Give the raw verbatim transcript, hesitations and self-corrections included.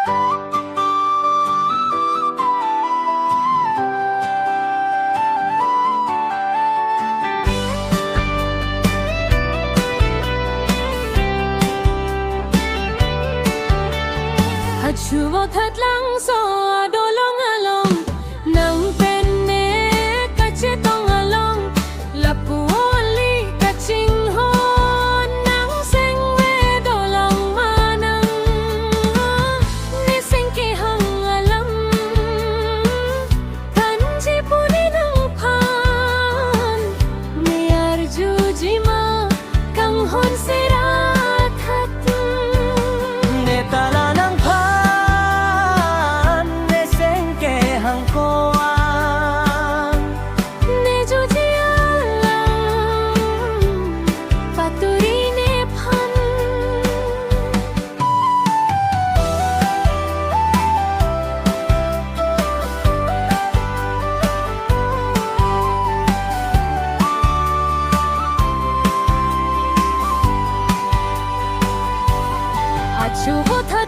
Hachu vothat Langso adolong along, nang pen ne kachetong along, lapu-o kali kachinghon, nang sengve dolang ma nang, ne seng kehang alam thanji pu ne nangphan, ne arjuji ma kanghon sera that. Ne ta la nangphan ne seng kehang ko-an, ne juji alam paturi nephan. Hachu vothat